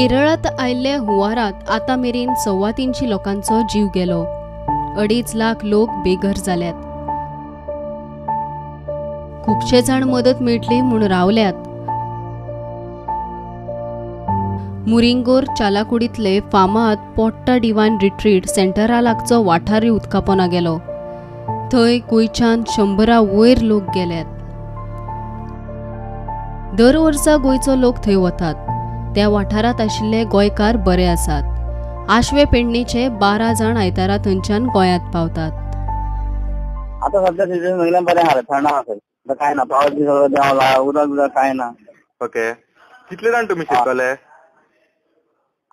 केरळात आयिल्ल्या हुंवारात आतां मेरेन 325 लोकांचो जीव गेलो. 2.5 लाख लोक बेघर जाल्यात. खुबशे जाण मदत मेळटली म्हूण रावल्यात. मुरिंगोर चालाकुडींतले फामाद पोट्टा डिवायन रिट्रीट सेंटरा लागचो वाठारूय उदकापोना गेलो. थंय गोंयच्यान 100 वयर लोक गेल्यात. दर वर्सा गोंयचो लोक थंय वतात. त्या वाठारांत आशिल्ले गोंयकार बरे आसात. आशवे पेडणेचे 12 जाण आयतारा थंयच्यान गोंयांत पावतात. आता सध्या सिजन सगळ्यांक बरें आहा, थंड आहा थंय, काय ना, पावस बी सगळो देंवला, उदक बिदक काय ना. ओके, कितले जाण तुमी शिकतले?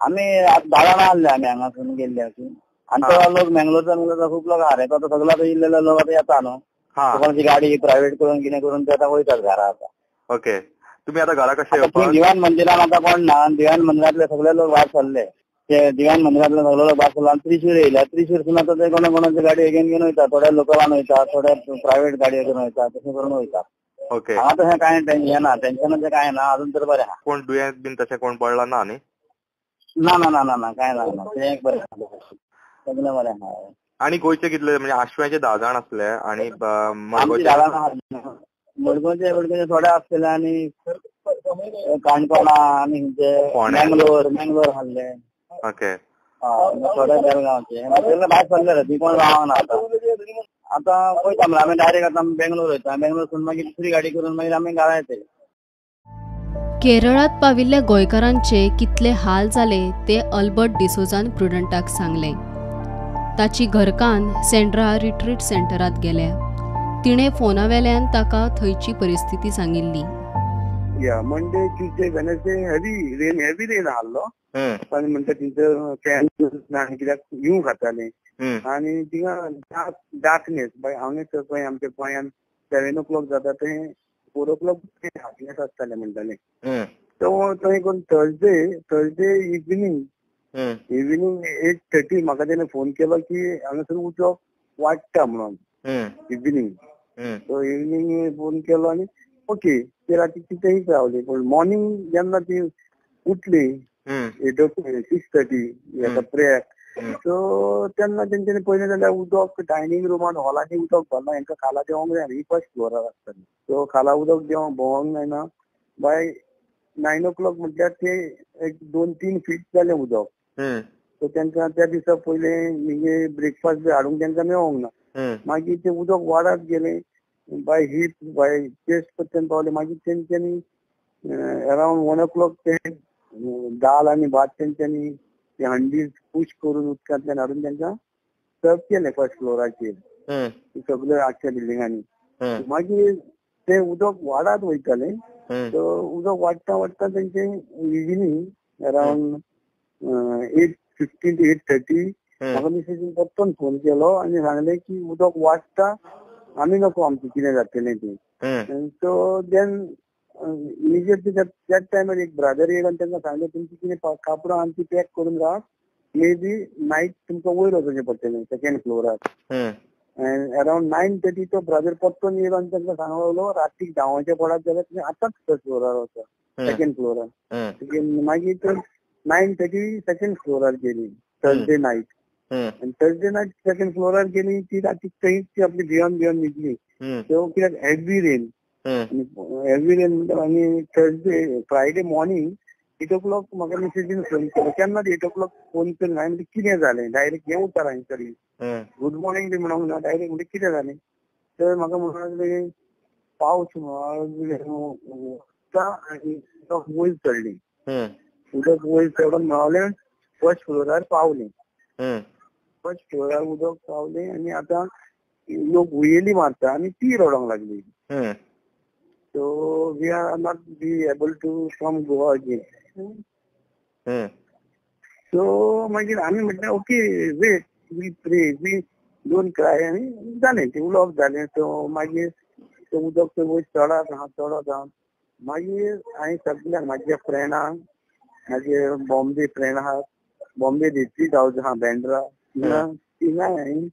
आमी 10 जाणां आहले आमी हांगासून गेल्ले आनी तो लोक मेंगलोरचा खूब लोक आहा रे, तो सगळो आतां इल्लेलो लोक आतां येता न्हू, कोणाची गाडी प्रायव्हेट करून कितें करून ते आतां वयतात घरा आतां. ओके, तुमी आतां घरा कशे येवपाक? दिवान मंदिरान आतां कोण ना, दिवान मंदिरांतले सगळे लोक भायर सरले, ते दिवान मंदिरांतले सगळे लोक भायर सरले आनी त्रिशूर येयले. त्रिशूरसून आतां ते कोणा कोणाची गाडी घेवन घेवन वयता, थोडे लोकलान वयता, थोडे प्रायव्हेट गाडयो घेवन वयता, तशें करून वयता. ओके, हांगा तशें कांय हें ना, टेन्शनाचें कांय ना, अजून तर बरें आहा. कोण दुयेंत बीन तशें कोण पडला ना न्ही? ना ना ना ना ना, कांय ना ना, तें एक बरें सगळें बरें आहा. आनी गोंयचे कितले, म्हणजे आशव्याचे 10 जाण आसले आनी मडगांवचे 10 जाण आसले, मडगांवचे मडगांवचे थोडे आसतले आनी काणकोणा आनी मँगलोर मँगलोर आहले. ओके, थोडे बेळगांवचे भायर सरले रे, ती कोण रावना आतां. आतां वयता म्हणल्यार आमी डायरेक्ट आतां बेंगलोर वयता, बेंगलोरसून मागीर दुसरी गाडी करून मागीर आमी घरा येतले. केरळात पाविल्ल्या गोंयकारांचे कितले हाल जाले ते अल्बर्ट डिसोजान प्रुडंटाक सांगलें. ताची घरकान्न सेंड्रा रिट्रीट सेंटरात गेल्या. तिणें फोना वेल्यान ताका थंयची परिस्थिती सांगिल्ली. या Monday Tuesday Wednesday heavy rain, heavy rain आहलो आनी म्हणटा थंयसर फॅन ना कित्याक येवंक खाताले आनी थिंगा डार्कनेस. हांगा पळय आमच्या गोंयान 7 o'clock जाता थंय 4 o'clock darkness आसतालें म्हणटाले. सो थंय करून थर्सडे इवनिंग 8:30 म्हाका तेणें फोन केलो की हांगासर उदक वाडटा म्हणून इवनिंग. सो इवनिंग फोन केलो आनी ओके ते राती ती थंयच रावली. पूण मॉर्निंग जेन्ना ती उठली 8 o'clock 6:30 हेका प्रेयाक, सो तेन्ना तेंच्यांनी पयलें जाल्यार उदक डायनींग रुमान हॉलांनी उदक भरलां. हेंकां खाला देंवोंक जायना, ही फर्स्ट फ्लोरार आसताली. सो खाला उदक भोंवंक जायना. बाय 9 o'clock म्हटल्यार ते एक 2-3 फीट जालें उदक. सो तेंकां त्या दिसा पयलें म्हणजे ब्रेकफास्ट बी हाडूंक तेंकां मेळोंक ना. मागीर तें उदक वाडत गेलें बाय हीप बाय चेस्ट पर्यंत पावलें. मागीर तेंच्यांनी अरावंड 1 o'clock ते दाल आनी भात तेंच्यांनी ते हंडी पुश करून उदकांतल्यान हाडून तेंकां सर्व केलें फर्स्ट फ्लोराचेर सगळे आख्ख्या बिल्डिंगांनी. मागीर तें उदक वाडत वयतालें. सो उदक वाडटा वाडटा तेंचे इवनिंग अरावंड 8:15 to 8:30 म्हाका मिसेसीन परतून फोन केलो आनी सांगलें की उदक वाडटा, आमी नको आमचें कितें जातलें तें. सो then immediately त्याच टायमार एक ब्रादर येयलो आनी तांकां सांगलें तुमची कितें कापडां आनी ती पॅक करून राव, मे बी नायट तुमकां वयर वचचें पडटलें सेकेंड फ्लोरार. एंड अरावंड 9:30 तो ब्रादर परतून येयलो आनी तांकां सांगलो लागलो रातीक धांवचें पडत जाल्यार तुमी आतांच फर्स्ट फ्लोरार वचा, सेकेंड फ्लोरार. मागीर तर 9:30 सेकेंड फ्लोरार गेली थर्सडे नायट. आनी थर्सडे नायट सेकेंड फ्लोरार गेली ती रातीक थंयच ती आपली भिवन भिवन न्हिदली. सो कित्याक हेवी रेन, हेवी रेन म्हणटा. आनी थर्सडे फ्रायडे मॉर्निंग 8 o'clock म्हाका मिसेसीन फोन केलो. केन्ना 8 o'clock phone केलो हांवें म्हणलें कितें जालें, डायरेक्ट हें उतर हांवें तरी गुड मॉर्निंग बी म्हणूंक ना, डायरेक्ट म्हणलें कितें जालें. तर म्हाका म्हणूंक लागलें पावस आनी उदक वयर चडलें, उदक वयर चडून म्हणलें फर्स्ट फ्लोरार पावलें, फर्स्ट फ्लोरार उदक पावलें आनी आतां लोक हुयेली मारता आनी ती रडोंक लागली. So we are not be able to come Goa again. So मागीर आमी म्हटलें okay wait, we pray, we don't cry. आनी जालें तें उलोवप जालें. सो मागीर तें उदक तें वयर चडत आहा चडत आहा. मागीर हांवें सगल्यांक म्हाज्या फ्रेंडांक, म्हाजे बॉम्बे फ्रेंड आहात, बॉम्बे रिट्रीट हावज आहा बँड्रा, थिंगाय हांवें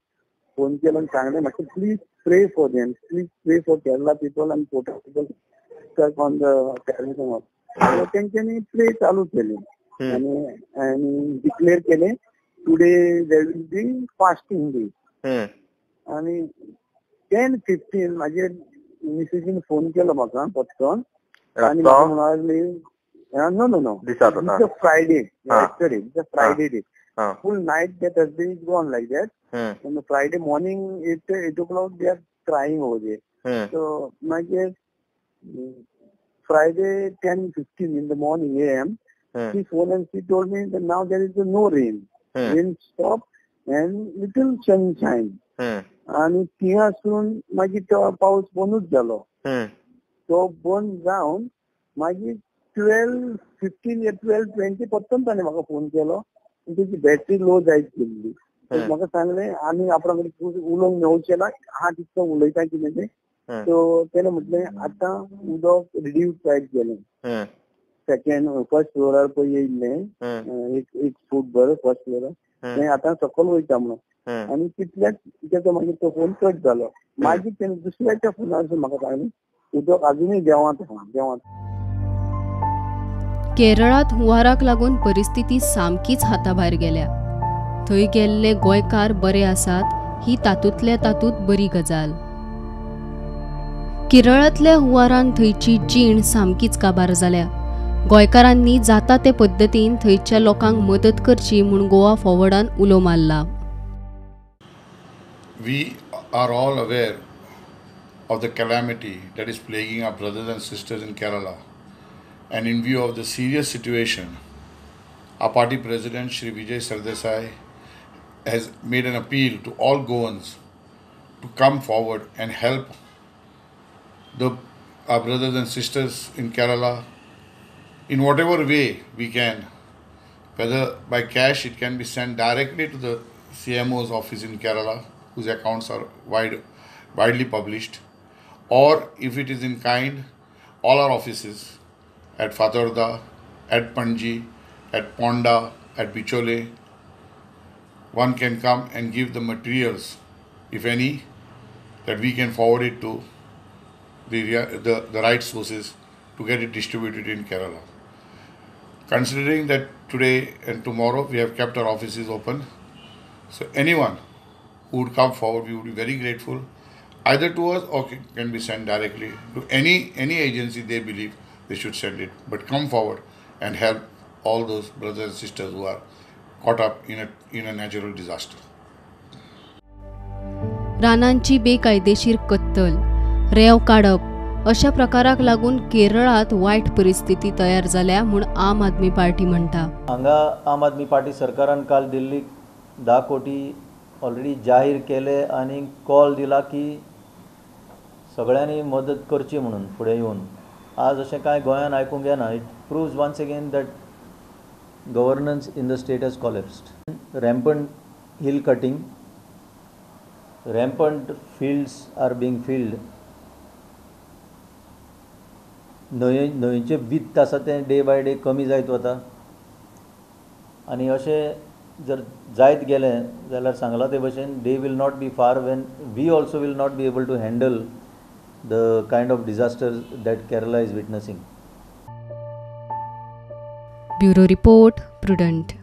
फोन केलो आनी सांगलें म्हाका please pray for them, please pray for Kerala people and Kota people stuck on the terrorism. तेंच्यांनी प्रे चालू केली. आनी डिक्लेअर केलें today there will be fasting day. आनी 10:15 म्हाजे मिसेसीन फोन केलो म्हाका पटकन आनी म्हाका म्हणूंक लागली no no no it's a Friday, yesterday it's a Friday day, full night that Thursday is gone like that. And Friday morning 8 o'clock they are crying over there. So मागीर Friday 10:15 in the morning AM she phoned and she told me that now there is no rain. Rain stopped and little sunshine. आणि थिंगासून मागीर तो पावस बंदूच जालो. तो बंद जावन मागीर 12:15 या 12:20 परतून ताणें म्हाका फोन केलो. तेची बॅटरी लो जायत गेल्ली. म्हाका सांगलें आनी आपणा कडेन उलोवंक मेळचें ना, आहा तितलो उलयता कितें तें. सो तेणें म्हटलें आतां उदक रिड्यूस जायत गेलें. सेकंड फर्स्ट फ्लोरार पळय येयल्लें एक फूट भर फर्स्ट फ्लोरार, तें आतां सकयल वयता म्हणून. आनी तितल्याच तेचो मागीर तो फोन कट जालो. मागीर तेणें दुसऱ्याच्या फोनार म्हाका सांगलें उदक आजुनूय देंवत आहा देंवत. केरळांत हुंवाराक लागून परिस्थिती सामकीच हाताभायर गेल्या. थंय गेल्ले गोंयकार बरे आसात ही तातूंतल्या तातूंत बरी गजाल. केरळांतल्या हुंवारान थंयची जीण सामकीच काबार जाल्या. गोंयकारांनी जाता ते पद्दतीन थंयच्या लोकांक मदत करची म्हूण गोवा फॉरवर्डान उलो मारला. We are all aware of the calamity that is plaguing our brothers and sisters in Kerala, and in view of the serious situation, our party president Shri Vijay Sardesai has made an appeal to all Goans to come forward and help our brothers and sisters in Kerala in whatever way we can, whether by cash it can be sent directly to the CMO's office in Kerala, whose accounts are widely published, or if it is in kind, all our offices at Fatorda, at Panji, at Ponda, at Bichole, one can come and give the materials, if any, that we can forward it to the right sources to get it distributed in Kerala. Considering that today and tomorrow we have kept our offices open, so anyone who would come forward, we would be very grateful, either to us or can be sent directly to any agency they believe they should send it. But come forward and help all those brothers and sisters who are caught up in a natural disaster. रानांची बेकायदेशीर कत्तल, रेंव काडप अशा प्रकाराक लागून केरळांत वायट परिस्थिती तयार जाल्या म्हूण आम आदमी पार्टी म्हणटा. हांगा आम आदमी पार्टी सरकारान काल दिल्लीक 10 कोटी ऑलरेडी जाहीर केले आनी कॉल दिला की सगळ्यांनी मदत करची म्हणून फुडें येवन. आज अशें कांय गोंयान आयकूंक येना. It proves once again that governance in the state has collapsed. Rampant hill cutting, rampant fields are being filled. न्हंयचें वित्त आसा तें डे बाय डे कमी जायत वता आनी अशें जर जायत गेलें जाल्यार सांगलां ते भशेन day will not be far when we also will not be able to handle the kind of disaster that Kerala is witnessing. Bureau report, Prudent.